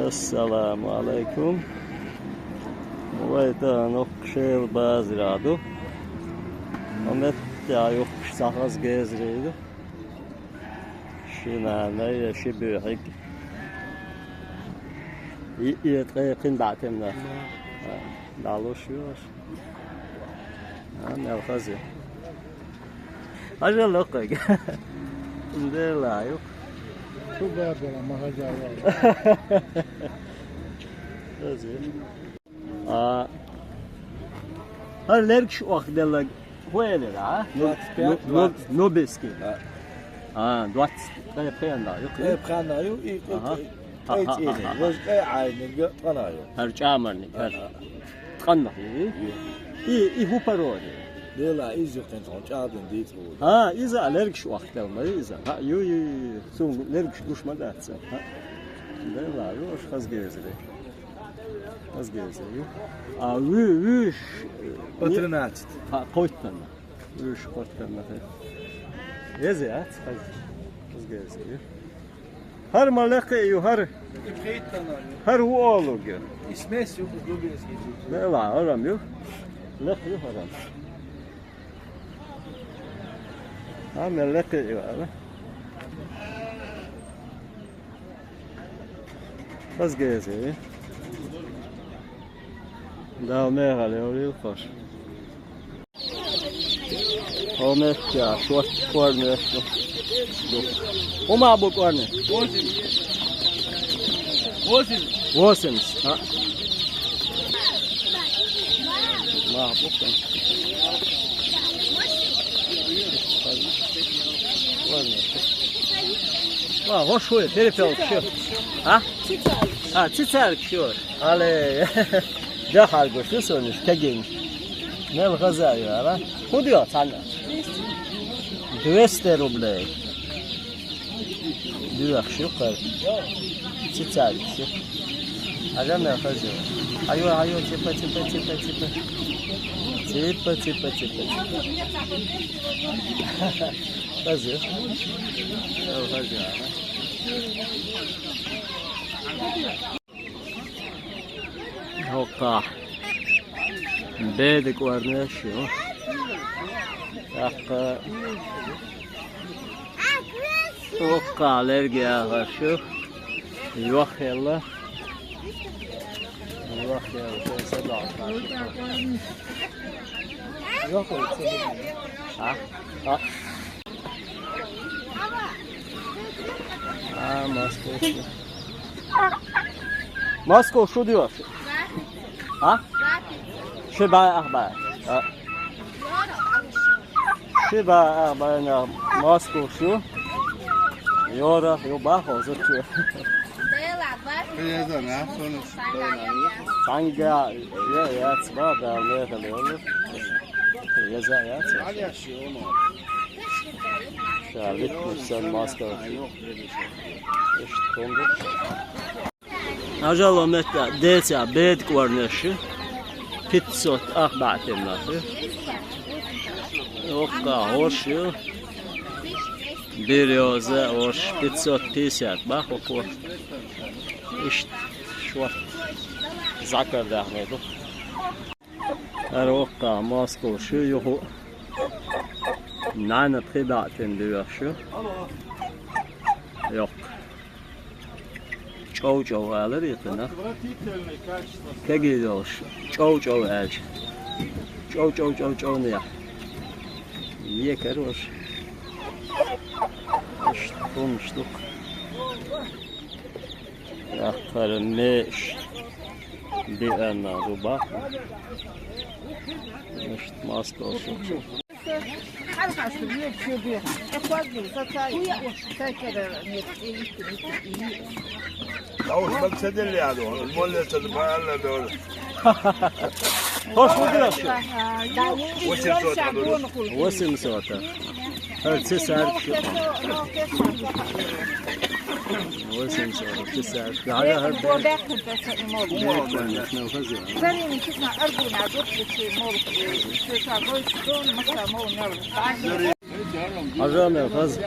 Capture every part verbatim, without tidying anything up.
Ассаламу алайкум. Вай, тӀаккха нохчий базар ду. Амма тӀаккха юххе цхьа хаза гезар ду. Ши нана я ши буьйхьиг. И, и ткъе кхин бӀе тӀеман. А, дӀалуш ю аша. А, мел хаза. Хьажал локхайга. Дела ю. Шу бадала ма хьажал. Хаза. А, хӀара лергаш охьаделларг хӀун элира, а? Ну, двадцать пять, ну, ну, двадцать. Нубийский. Да. А, двадцать. Ткъе пхенна ю, кхин? Ткъе пхенна ю, и, и, аха. Кхин цӀена. Важа кхин Ӏайнарг ткъанна ю. ХӀара чӀамарниг, хӀара. Аха. Ткъанна ю? Ю. И, и хӀун парод ю? Дела, иза кхин цхьа чӀагӀдина дийца ву. А, иза а лергаш охьаделла ма ю иза. ХӀаъ, ю, ю, ю, ю. Цунга лергаш гуш ма дац. ХӀаъ. Дела, ю, аша хаза гезар. Хаза гезар ю. А вуь-, вуьйш, по тринадцать. ХӀаъ, кхойттанна. Вуьйш кхойттанна хи. Еза яц, хаза. Хаза гезар ю. ХӀара ма лекха ю, хӀара. ХӀара ву олург ю. Исмес ю, кхуза лубенский ю. Дела, хӀара-м ю. Лекха ю хӀара-м. А, мел лекха ю, хӀара. Хаза гезар ю. Дала мехала йойла хьош. Хьо меттехь шортта кӀорнеш ду. ХӀума бу кӀорнеш? Восемьдесят. Восемьдесят. Восемьдесят, а? Ма бу кӀорнеш. Ма, хӀо шу, перепелка шу. А? А, цицарг шу. Алле, дахьал гуш ду суна уьш кегийна. Мел хаза а ю, ала? ХӀун доьху цхьанна? Двести рублей. Доьхуш ю кхара. Цицарг шу. Хьажа мел хаза ю. Хьайо, хьайо, ципа, ципа, ципа, ципа. Ципа, ципа, ципа, ципа. Хаза ю. Мел хаза ю, ала? ХӀокхахь беда кӀорнеш ю. ТӀаккха хӀокхахь лерг яхаш ю. Йохъелла. Йохъелла, сан садоӀуш. А? А? А, Москва шу. Москва шу доьху? А? Ши бӀе ах бӀе. А. Ши бӀе ах бӀе нах Москва шу. Йора, ю бахо, зачем? Цхьаьнгга, я, яц ба, Дала мехала йолу. Еза яц. Ша витмуш сан Москва. Иштта хӀума ду. Хьажал метта деця беда кӀорнеш ю. Пятьсот ах бӀе тӀеман нах ю. Оккха хӀорш ю. Берёза хӀорш пятьсот пятьдесят бах оккха. Иштта шортта закар дахьа ду. ХӀара оккха Москва шу, юха нана пхи бӀе тӀеман доьхуш ю. Йоккха. Чов-чов алар и кхин нах. Кегий долуш. Чов-чов аьлча. Чов-чов-чов-човнехь. Е карош. Иштта хӀумаш ду-кх. Яккхара меш. Биъанна ду баккха. Иштта Москва шу. Хьо шу деш? Восемьсот. ХӀара ци сарг шу. Восемьсот, ци сарг. Хьажа хӀара бер. Хьажа мел хаза.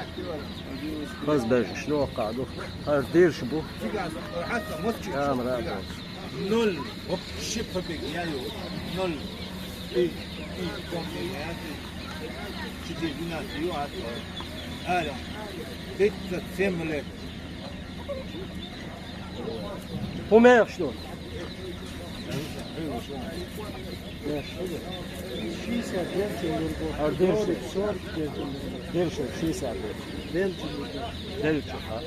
Хаза бежаш, лёкъа ду. Хаза дирш бу. Циган, хьаста, мос чу. Камера бу. Ноль. Оп, ши побег, я ю. Ноль. И, и, помни, я ты. Четыре, двенадцать, ю, а то. Ара. Тридцать семь лет. Умеешь, что ли? Шестьдесят девять лет. А где же? Сорок девять лет. Где же шестьдесят лет? Девять лет. Девять лет, а?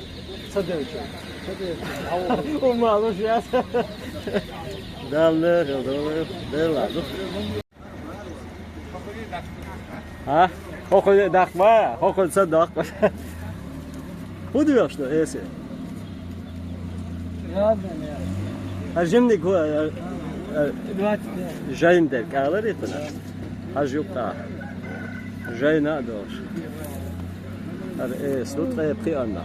Ца девять лет. Ца девять лет. Умалыш я. Дал не, дал не. Дал не. А? Хохол дахма, хохол ца дахма. Худуяш да эсе. Ладно, не. А жимни ку, а, а, Двадцать пять. Жайн дер калар итна. А жукта. Жайна дош. Ар эс, тут кай пхи анна.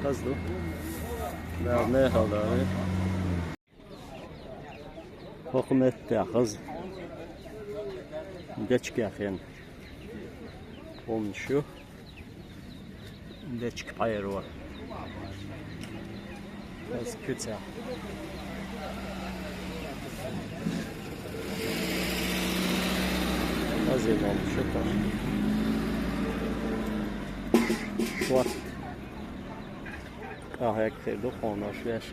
Казду. Да, не халда. Хохмет тахаз. Дечки ахен. Помню. Дечки пайрва. Аз кюца. Аз имам шута. Шуат. Ахек херду хона шеш.